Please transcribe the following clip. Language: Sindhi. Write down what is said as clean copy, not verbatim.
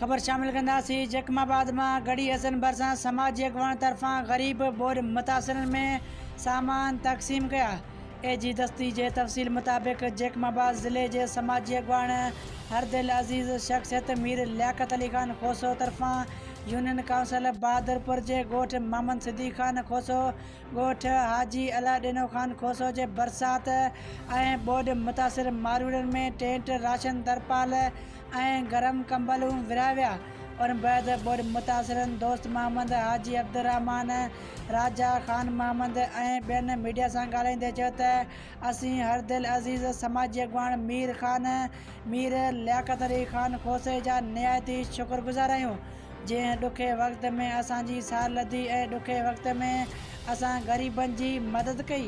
خبر شامل ڪنداسين جيڪب آباد مان ڳڙهي حسن ڀرسان سماجي اڳواڻن طرفان غريب ٻوڏ متاثرن ۾ سامان تقسيم ڪيا. اي جي دستي جي تفصيل مطابق جيڪب آباد ضلعي جي سماجي اڳواڻ هردل عزيز شخصيت مير لياقت علي خان کوسو طرفان يونين ڪائونسل بهادرپور جي ڳوٺ محمد صديق خان کوسو ڳوٺ حاجي الله ڏنو خان کوسو جي برسات ۽ ٻوڏ متاثر ماروئڙن ۾ ٽينٽ، راشن، ترپال ۽ گرم ڪمبلون ورهايا ويا. ان بعد ٻوڏ متاثرن دوست محمد، حاجي عبدالرحمان، راجا خان محمد ۽ ٻين ميڊيا سان ڳالهائيندي چيو ته اسين هر دل عزيز سماجي اڳواڻ مير خان مير لياقت علي خان کوسي جا نهايت ئي شڪر گذار آهيون جنهن ڏکي وقت ۾ اسان جي سار لڌي ۽ ڏکي وقت ۾ اسان غريبن جي مدد ڪئي.